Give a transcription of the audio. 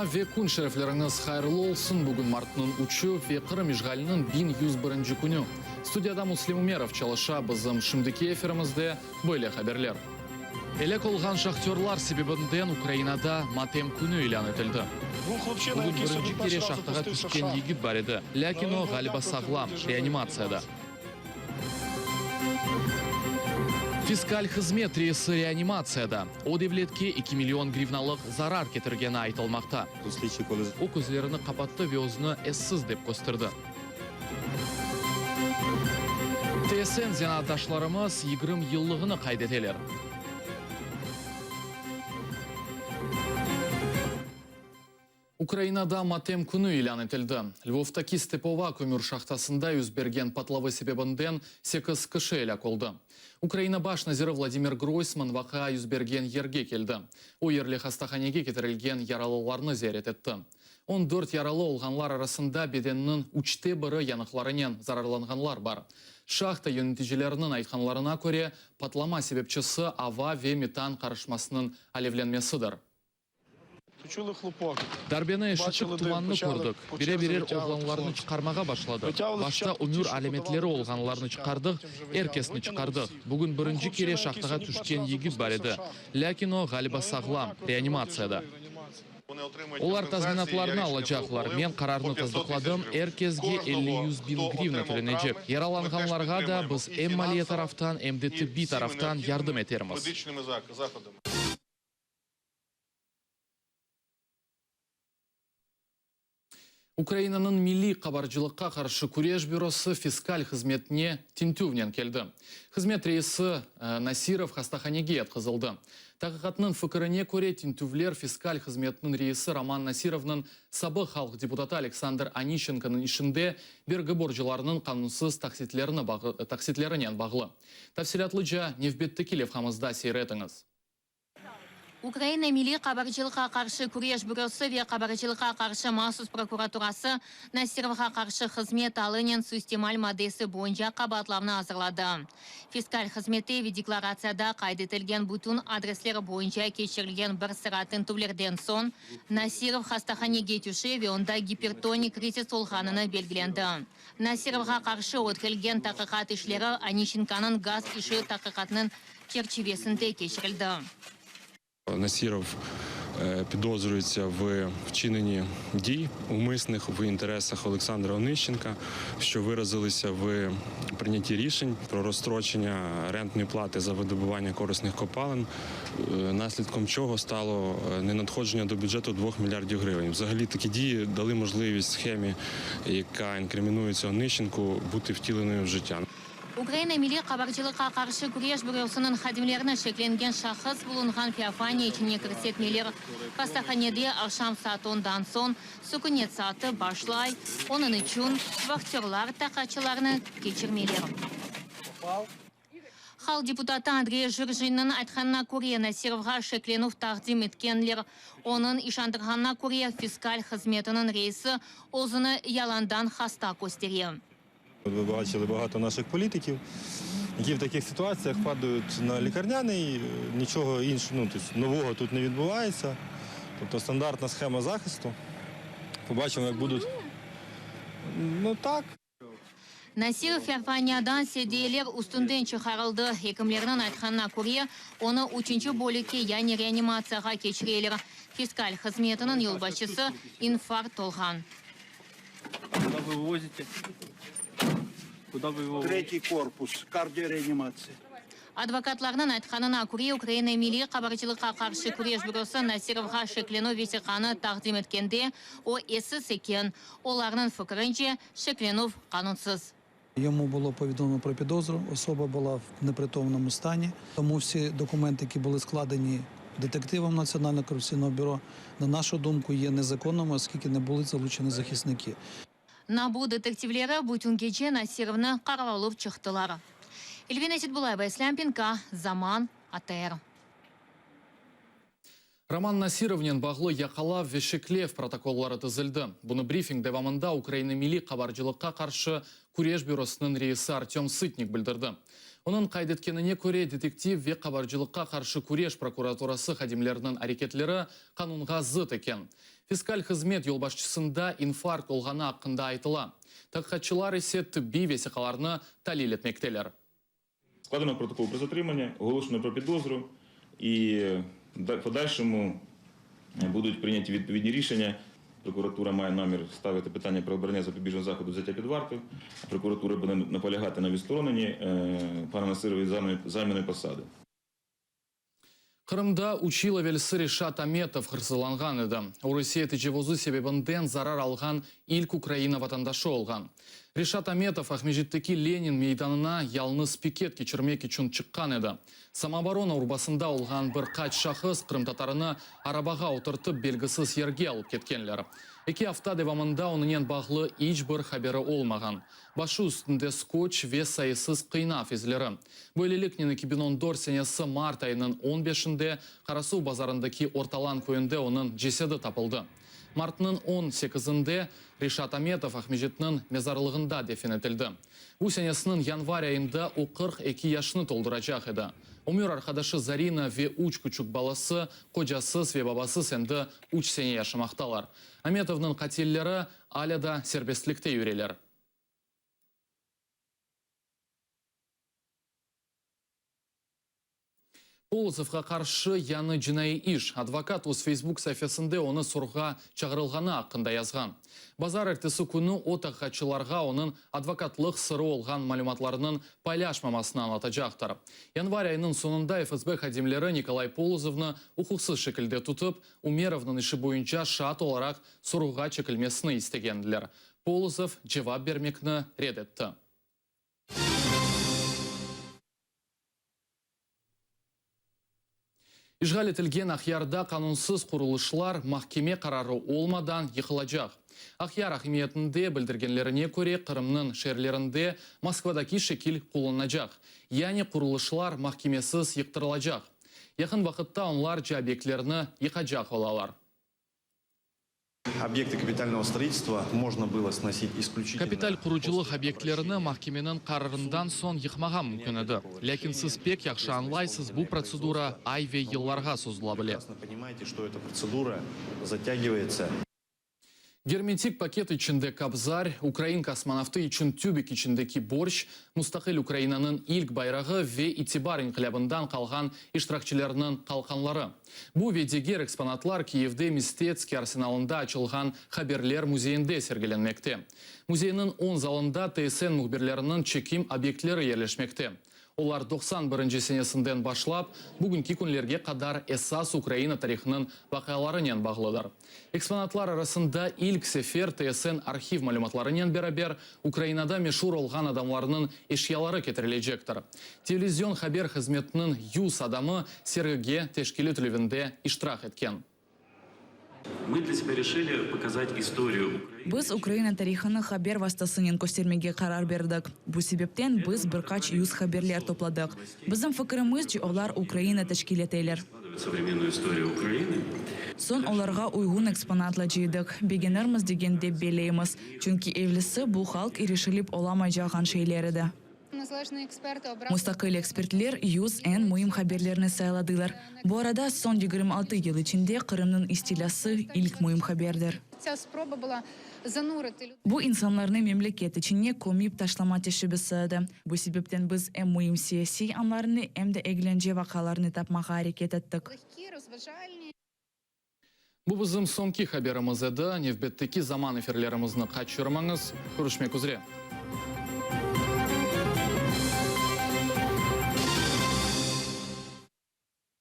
Cuma ve kün şerefleriñiz hayırlı olsun! Bugün martnıñ üçü ve Qırım işğaliniñ 1101 künü. Studiyada Müslim Ümerov çalışa, bizim şimdiki efirimizde böyle haberler. Elâk olğan şahtörlar sebebinden Ukrainada matem künü ilân etildi. Bugün birinci kere şahtağa tüşken yigit bar edi, lâkin o, ğaliba, sağlam, reanimatsiyada. Fiskal hızmet reisi reanimatsiyada. O, devletke eki million grivnalıq zarar ketirgeni aytılmaqta. O, közlerini qapattı ve özüni essiz dep kösterdi. TSN zenaatdaşlarımız 20 yıllığını qayd eteler. Ukrainada matem künü ilân etildi. Lvovtaki Stepova kömür şahtasında yüz bergen patlavı sebebinden sekiz kişi elâk oldı. Ukraina baş naziri Vladimir Groysman vaqia yüz bergen yerge keldi. O, yerli hastahanege ketirilgen yaralılarnı ziyaret etti. 14 yaralı olğanlar arasında bedeniniñ üçte biri yanıqlarınen zararlanğanlar bar. Şahta yöneticileriniñ aytqanlarına köre, patlama sebepçisi ava ve metan qarışmasınıñ alevlenmesidir. Darbeni eşitip, tumannı kördik. Bire-birer oğlanlarnı çıqarmağa başladıq. Başta ömür alâmetleri olğanlarnı çıqardıq, er kesni çıqardıq. Bugün birinci kere şahtağa tüşken yigit bar edi. Lâkin o, ğaliba, sağlam, reanimatsiyada. Olar tazminatlarnı alacaqlar. Men qararnı tasdıqladım, er kesge elli-yüz biñ grivna tölenecek. Yaralanğanlarğa da biz em maliye taraftan, em de tibbiy taraftan yardım etermiz. Ukrainanıñ Milliy qabarcılıqqa qarşı küreş bürosı fiskal hızmetine tintüvnen keldi. Hızmet reisi Nasirov hastahanege yatqızıldı. Taqiqatnıñ fikirine köre, tintüvler fiskal hızmetiniñ reisi Roman Nasirovnıñ sabıq halq deputatı Aleksandr Onişçenkonıñ işinde bergi borcularınıñ qanunsız taqsitlerinen bağlı. Tafsilâtlıca nevbetteki levhamızda seyir etiñiz. Ukraina Milliy qabarcılıqqa qarşı küreş bürosı ve Qabarcılıqqa qarşı mahsus prokuraturası Nasirovğa qarşı hızmet alınen suistimal maddesi boyunca qabaatlavnı azırladı. Fiskal hızmeti ve deklaratsiyada qayd etilgen bütün adresler boyunca keçirilgen bir sıra tintüvlerden soñ Nasirov hastahanege tüşe ve onda gipertonik krizis olğanını belgilendi. Nasirovğa qarşı ötkerilgen taqiqat işleri Onişçenkonıñ gaz işi taqiqatınıñ çerçivesinde keçirildi. Nasirov підозрюється в вчиненні дій, умисних в інтересах Олександра Онищенка, що виразилися в прийнятті рішень про розстрочення рентної плати за видобування корисних копалин, наслідком чого стало ненадходження до бюджету 2 мільярдів гривень. Взагалі такі дії дали можливість схемі, яка інкримінується Онищенку, бути втіленою в життя. Ukraina Milliy qabarcılıqqa qarşı küreş bürosınıñ hadimlerini şeklengen şahıs bulunğan Feofaniya içine kirsetmeyler. Hastahanede aqşam saat ondan soñ sükünet saatı başlay, onıñ içün vahtörlar taqatçılarnı keçirmeyler. Halq deputatı Andrey Jirjinniñ aytqanına köre, Nasirovğa şeklenüv taqdim etkenler. Onıñ işandırğanına köre, fiskal hızmetiniñ reisi özüni yalandan hasta köstere. Ви бачили багато наших політиків, які в таких ситуаціях падають на лікарняний, нічого іншого, ну, тобто нового тут не відбувається. Тобто стандартна схема захисту. Побачимо, як будуть. Ну так. Nasirov Feofaniyadan sedyeler üstünden çıqarıldı. Ekimlerniñ aytqanına köre, onı üçünci bölükke, yani reanimatsiyağa keçireler. Fiskal hızmetiniñ yolbaşçısı infarkt olğan. Advokatlarnıñ aytqanına köre, Ukraina Milliy qabarcılıqqa qarşı küreş bürosı Nasirovğa şeklenüv vesiqanı taqdim etkende, o essiz eken. Olarnıñ fikirince, şeklenüv qanunsız. Йому було повідомлено про підозру, особа була в непритомному стані, тому всі документи, які були складені детективом Національного корупційного бюро, на нашу думку, є незаконними, оскільки не були залучені захисники. NABU detektivleri bütün gece Nasirovnı qaralalıp çıqtılar. Elvina Setbulayeva, İslâm Pinka, Zaman, ATR. Roman Nasirovnen bağlı yaqalav ve şeklev protokolları tizildi. Bunı brifing devamında Ukraina Milliy qabarcılıqqa qarşı küreş bürosınıñ reisi Artöm Sıtnik bildirdi. Onıñ qayd etkenine köre, detektiv ve qabarcılıqqa qarşı küreş prokuraturası hadimleriniñ areketleri qanunğa zıt eken. Fiskal hızmet yolbaşçısında infarkt olğanı aqqında aytıla. Taqiqatçılar ise tıbbiy vesiqalarnı talil etmekteler. Skladeno protokol pro zatrimannâ, oğoloşeno pro pidozru i v podalşomu budut prıynâti vidpovідnì rişennâ. Prokuratura mає namір ставити питання про обрання запобіжного заходу взяття під варту. Прокуратура буде наполягати на відстороненні пана Насирова від займаної посади. Qırımda üç yıl evelsi Reşat Ametov hırsızlanğan edi. O, Rusiye tecavuzı sebebinden zarar alğan ilk Ukraina vatandaşı olğan. Reşat Ametov Aqmescitteki Lenin meydanına yalıñız piket keçirmek içün çıqqan edi. Samooborona urbasında olğan bir qaç şahıs qırımtatarını arabağa oturtıp belgisiz yerge alıp ketkenler. Eki afta devamında onınen bağlı iç bir haberi olmağan. Başı üstünde skotç ve sayısız qıynav izleri. Böyleliknen 2014 senesi mart ayınıñ on beşinde Qarasuv bazarındaki Ortalan köyünde onıñ cesedi tapıldı. Martnıñ on sekizinde Reşat Ametov Aqmescitniñ mezarlığında defin etildi. Bu senesiniñ yanvar ayında o 42 yaşını tolduracaq edi. Ömür arqadaşı Zarina ve üç küçük balası qocasız ve babasız endi üç sene yaşamaqtalar. Ametovnıñ qatilleri alâ da serbestlikte yüreler. Polozovğa qarşı yañı cinaiy iş, advokat öz Facebook saifesinde onı sorğuğa çağırılğanı aqqında yazğan. Bazar ertesi künü o taqiqatçılarğa onıñ advokatlıq sırı olğan malümatlarınıñ paylaşmamasını añlatacaqtır. Yanvar ayınıñ soñunda FSB hadimleri Nikolay Polozovnı uquqsız şekilde tutıp, Umerovnıñ işi boyunca şaat olaraq sorğuğa çekilmesini istegendiler. Polozov cevap bermekni red etti. İşğal etilgen Aqyarda qanunsız qurulışlar mahkeme qararı olmadan yıqılacaq. Aqyar akimiyetinde bildirgenlerine köre, Qırımnıñ şeerlerinde Moskvadaki şekil qullanacaq, yani qurulışlar mahkemesiz yıqtırılacaq. Yaqın vaqıtta onlarca obyektlerni yıqacaq olalar. Obyekti kapitalnogo stroitelstva mojno bylo snosit isklüçitelno Kapital qurucılıq obyektlerini mahkemeniñ qararından soñ yıqmağa mümkün edi. Lâkin siz pek yahşı añlaysız, bu protsedura ay ve yıllarğa sozula bile. Germetik paket içinde Kobzar, ukrain kosmonavtı içün tübik içindeki borşç, mustaqil Ukrainanıñ ilk bayrağı ve İtibar inqilâbından qalğan iştirakçilerniñ qalqanları. Bu ve diger eksponatlar Kiyevde Mistetskiy arsenalında açılğan Haberler müzeyinde sergilenmekte. Müzeyniñ oñ zalında TSN mühbirleriniñ çekim obyektleri yerleşmekte. Olar 91 senesinden başlap, bugünki künlerge qadar esas Ukraina tarihınıñ vaqialarınen bağlıdır. Eksponatlar arasında ilk sefer TSN arhiv malümatlarınen beraber Ukrainada meşur olğan adamlarnıñ eşyaları ketirilecektir. Televizion haber hızmetiniñ yüz adamı sergige teşkil etilüvinde iştirak etken. Mı dlâ sebâ reşili pokazat istoriyu Ukrainı. Biz Ukraina tarihını haber vastasınen köstermege qarar berdik. Bu sebepten biz bir qaç yüz haberler topladıq. Bizim fikirimizce, olar Ukraina teşkil eteler. Soñ olarğa uyğun eksponatla cıydıq. Begenirmiz degen dep belleymiz, çünki evlisi bu halq irişilip olamaycağan şeyler edi. Mustaqil ekspertler 100 eñ müim haberlerni sayladılar. Bu arada, soñ 26 yıl içinde Qırımnıñ istilâsı ilk müim haberdir. Bu insanlarnı memleket içine kömip taşlama teşebbüsi edi. Bu sebepten biz em müim siyasiy anlarnı, em de eglence vaqialarnı tapmağa areket ettik. Bu bizim soñki haberimiz edi. Nevbetteki zaman efirlerimizni qaçırmañız. Körüşmek üzre.